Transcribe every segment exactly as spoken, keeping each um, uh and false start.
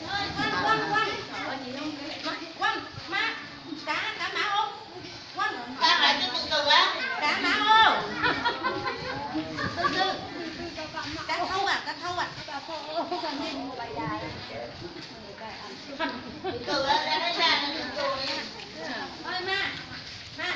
Quan, quan, quan. Quan, mă. Cá, cá mă ô. Quan. Cá mă chứ từ từ á. Cá mă ô. Từ từ. Cá thâu à, cá thâu à. Từ từ á, cá nó ra nó từ từ nha. Ơi, mă. Mă.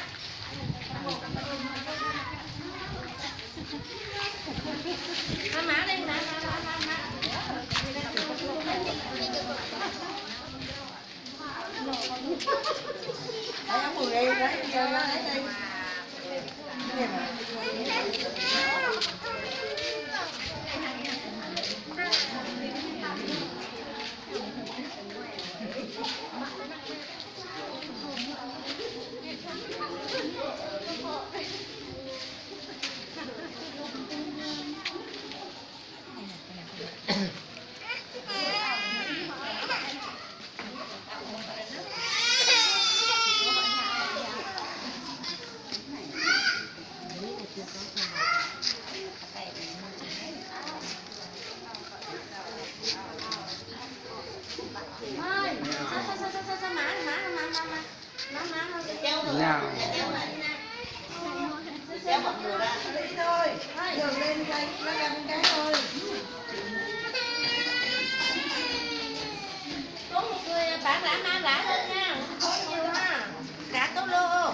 Nào. Có một người bán lá, má lá thôi nha, không có nhiều ha. Cá tốc lô.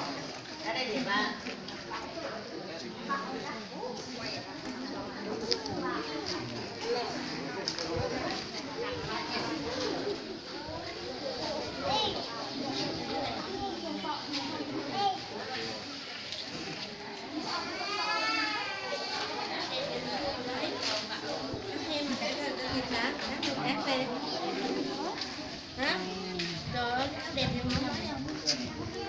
Hả? Trời ơi, nó đẹp vậy mà không nói đâu.